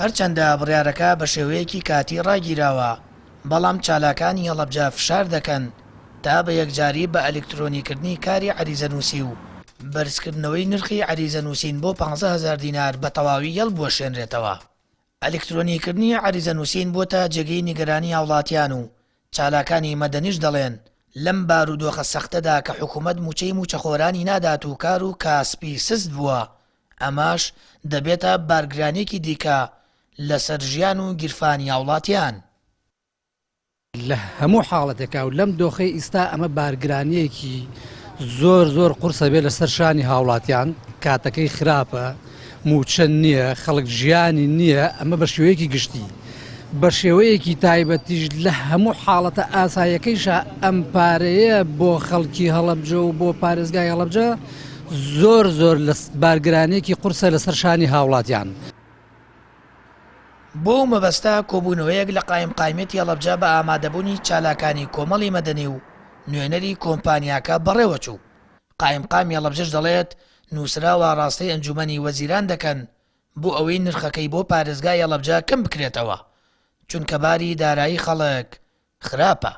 هەرچەندە بڕیارەکە بە شێوەیەکی کاتی ڕاگیراوە، بەڵام چالاکانی هەڵەبجە فشار دەکەن تا بە یەکجاری بە ئەلیکترۆنیکردنی کاری عەریزەنووسی و بەرزکردنەوەی نرخی عەریزەنووسین بۆ 15 هەزار دینار بە تەواوی هەڵبوەشێنرێتەوە. ئەلیکترۆنیکردنی عەریزەنووسین بووەتە جێگەی نیگەرانی هاوڵاتیان و چالاکانی مەدەنیش دەڵێن، لەم بارودۆخە سەختەدا کە حکومەت مووچەی مووچەخۆرانی نادات و کار و کاسپی سست بووە، ئەمەش دەبێتە بارگرانییەکی دیکە لەسەر ژیان و گیرفانی هاوڵاتیان. لە هەموو حاڵەتێکا و لەم دۆخەی ئیستا ئەمە بارگرانییەکی زۆر زۆر قورسە بێ لەسەر شانی هاوڵاتیان، کاتەکەی خراپە، مووچە نییە، خەڵک ژیانی نییە، ئەمە بە شێوەیەکی گشتی. بە شێوەیەکی تایبەتیش لە هەموو حاڵەتە ئاساییەکەیشا ئەم پارەیە بۆ خەڵکی هەڵەبجە و بۆ پارێزگای هەڵەبجە زۆر زۆر لە بارگرانییەکی قورسە لەسەر شانی هاوڵاتیان. بۆ ئەو مەبەستە کۆبوونەوەیەک لە قایمقامیەتی هەڵەبجە بە ئامادەبوونی چالاکانی کۆمەڵی مەدەنی و نوێنەری کۆمپانیاکە بەڕێوەچوو. قایمقامی هەڵەبجەش دەڵێت، نووسراو ئاڕاستەی ئەنجوومەنی وەزیران دەکەن بۆ ئەوەی نرخەکەی بۆ پارێزگای هەڵەبجە کەم بکرێتەوە، چونکە باری دارایی خەڵک خراپە.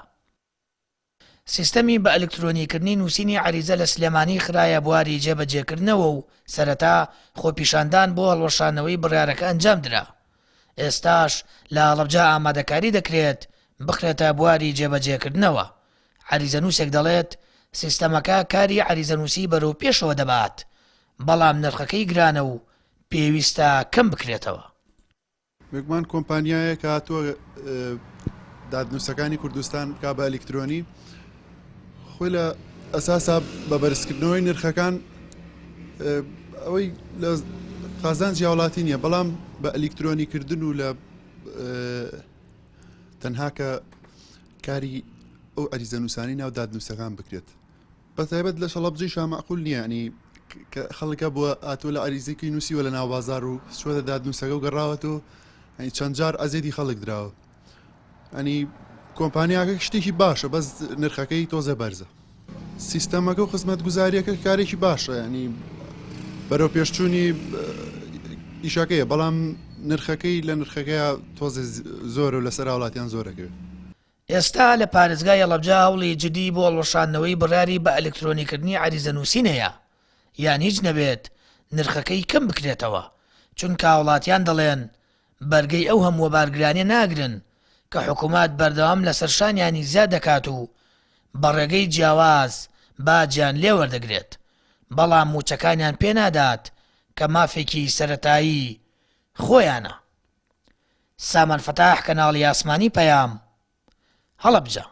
سیستەمی بە ئەلکترۆنیکردنی نووسینی عەریزە لە سلێمانی خرایە بواری جێبەجێکردنەوە و سەرەتا خۆپیشاندان بۆ هەڵوەشاندنەوەی بڕیارەکە ئەنجامدرا. ئێستاش لە هەڵەبجە ئامادەکاری دەکرێت بخرێتە بواری جێبەجێکردنەوە. عەریزەنووسێک دەڵێت، سیستەمەکە کاری عەریزەنووسی بەرەو پێشەوە دەبات، بەڵام نرخەکەی گرانە و پێویستە کەم بکرێتەوە. بێگومان کۆمپانیایەک هاتووە دادنووسەکانی کوردستان بکا بە ئەلیکترۆنی خۆی لە ئەساسا بە بەرزکردنەوەی نرخەکان ئەوەی لە قازانجی هاوڵاتی نییە بەڵام بە ئەلیکترۆنی کردن و لە تەنها کە کاری ئەو ئەریزەنووسانی ناو دادنووسەکان بکرێت بە تایبەت لە شەڵەبجەیشا مەعقول نییە ینی کە خەڵکە بووە ئاتۆ لە عریزێکی نووسیوە لە ناو بازار و چوەتە دادنووسەکە و گەڕاوەتەوە ینی چەند جار ئەزێتی خەڵک دراوە ینی کۆمپانیاکە شتێکی باشە بەس نرخەکەی تۆزە بەرزە سیستەمەکە و خزمەتگوزاریەکە کارێکی باشە ینی بەرەو پێشچوونی ئیشەکەیە بەڵام نرخەکەی لە نرخەکەی تۆزێ زۆر و لەسەر هاوڵاتیان زۆرەکەوێت. ئێستا لە پارێزگای هەڵەبجە هەوڵی جدی بۆ هەڵوەشاندنەوەی بڕیاری بە ئەلکترۆنیکردنی عەریزەنووسین هەیە، یان هیچ نەبێت نرخەکەی کەم بکرێتەوە، چونکە هاوڵاتیان دەڵێن بەرگەی ئەو هەمووە بارگرانیە ناگرن کە حکومەت بەردەوام لەسەر شانیانی زیاد دەکات و بە ڕێگەی جیاواز باجیان لێ وەردەگرێت، بەڵام مووچەکانیان پێ نادات کە مافێکی سەرەتایی خۆیانە. سامان فەتاح کەناڵی ئاسمانی پەیام، هەڵەبجە.